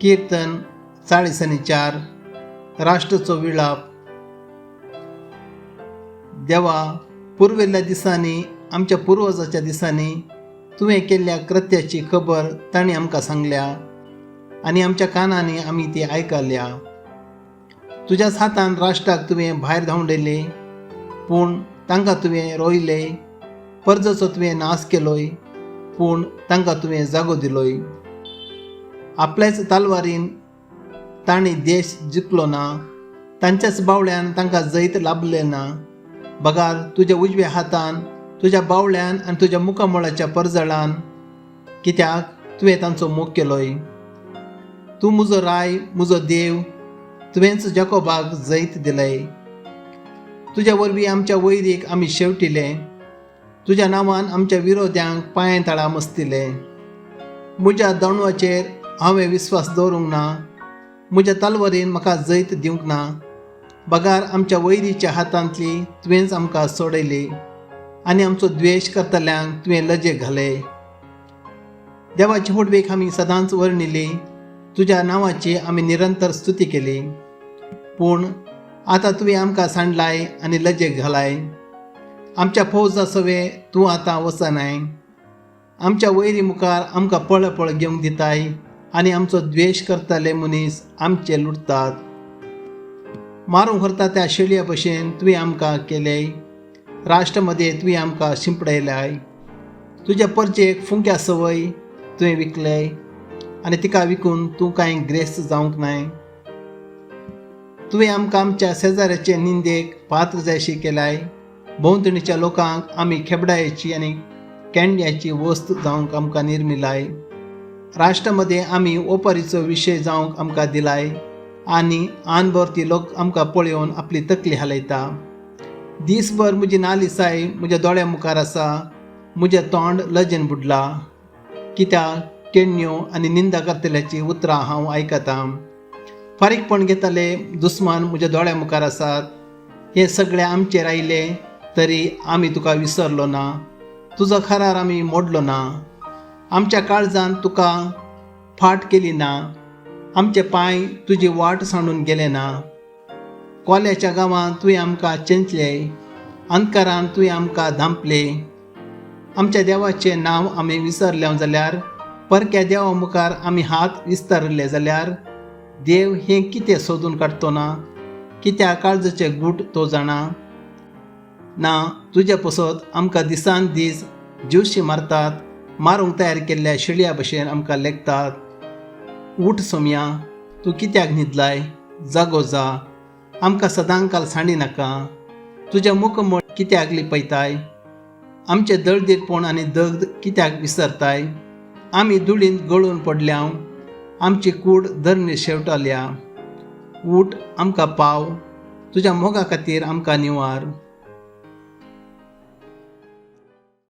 किर्तन 44, राष्ट्राचो विळाप. देवा, पुर्विल्ल्या दिसांनी, आमच्या पुर्वजाच्या दिसांनी तुवें केल्ल्या कृत्याची खबर तांणी आमकां सांगल्या आनी आमच्या कानांनी आमी ती आयकल्या. तुज्याच हातान राष्ट्राक तुवें भायर धांवडयले, पूण तांकां तुवें रोयले. परजाचो तुवें नाश केलोय, पूण तांकां तुवें जागो दिलोय. आपल्याच तालवारीन तांणी देश जिखलो ना, तांच्याच बावळ्यान तांकां जैत लाभलें ना. बगार तुज्या उजव्या हातान, तुज्या बावळ्यान आनी तुज्या मुखामळाच्या परजळान, कित्याक तुवें तांचो मोग केलोय. तूं म्हजो राय, म्हजो देव, तुवेंच जाकोबाक जैत दिलंय. तुज्या वरवीं आमच्या वैरीक आमी शेवटिले, तुज्या नांवान आमच्या विरोध्यांक पांय तळा मस्तिले. म्हज्या दांडवाचेर हांवें विस्वास दवरूंक ना, म्हज्या तलवारीन म्हाका जैत दिवंक ना. बगार आमच्या वैरीच्या हातांतली तुवेंच आमकां सोडयली आनी आमचो द्वेश करतल्यांक तुवें लजेक घाले. देवाची होडवीक आमी सदांच वर्णिली, तुज्या नांवाची आमी निरंतर स्तुती केली. पूण आतां तुवें आमकां सांडलाय आनी लजेक घालाय. आमच्या फौजा सवे तूं आतां वचनाय. आमच्या वैरी मुखार आमकां पळपळ घेवंक दिताय आनी आमचो द्वेश करतले मनीस आमचे लुटतात. मारूंक व्हरता त्या शेळया भशेन तुवें आमकां केलें, राष्ट्रा मदें तुवें आमकां शिंपडयल्याय. तुज्या परजेक फुंक्या सवय तुवें विकले आनी तिका विकून तूं कांय ग्रेस्त जावंक नाय. तुवें आमकां आमच्या शेजाऱ्याचे निंदेक पात्र जायशी केल्याय. भोंवतणीच्या लोकांक आमी खेबडायेची आनी कँड्याची वस्त जावंक आमकां निर्मिलाय. राष्ट्रा मदें आमी ओपारीचो विशय जावंक आमकां दिलाय आनी आनभरती लोक आमकां पळोवन आपली तकली हालयता. दीसभर म्हजी नालिसाय म्हज्या दोळ्या मुखार आसा, म्हजें तोंड लजेन बुडलां, कित्याक केण्ण्यो आनी निंदा करतल्याची उतरां हांव आयकतां. फारीकपण घेतले दुस्मान म्हज्या दोळ्या मुखार आसात. हें सगळें आमचेर आयलें तरी आमी तुका विसरलो ना, तुजो करार आमी मोडलो ना. आमच्या काळजान तुका फाट केली ना, आमचे पांय तुजी वाट सांडून गेले ना. कोल्याच्या गांवांत तुवें आमकां चेंचले, अंधकारान तुवें आमकां धांपले. आमच्या देवाचें नांव आमी विसरले जाल्यार, परक्या देवा मुखार आमी हात विस्तारले जाल्यार, देव हें कितें सोदून काडतो ना? कित्याक काळजाचे गूट तो जाणा ना. तुजे पसत आमकां दिसान दीस जिवशी मारतात, मारूंक तयार केल्ल्या शेळया भशेन आमकां लेखतात. उठ सोमया, तूं कित्याक न्हिदलाय? जागो जा, आमकां सदांकाल सांडी नाका. तुजें मुखमळ कित्याक लिपयताय? आमचें दळदीरपण आनी दग्द कित्याक विसरताय? आमी धुळींत गळून पडल्या, आमची कूड धरणी शेवटल्या. उठ, आमकां पाव, तुज्या मोगा खातीर आमकां निवार.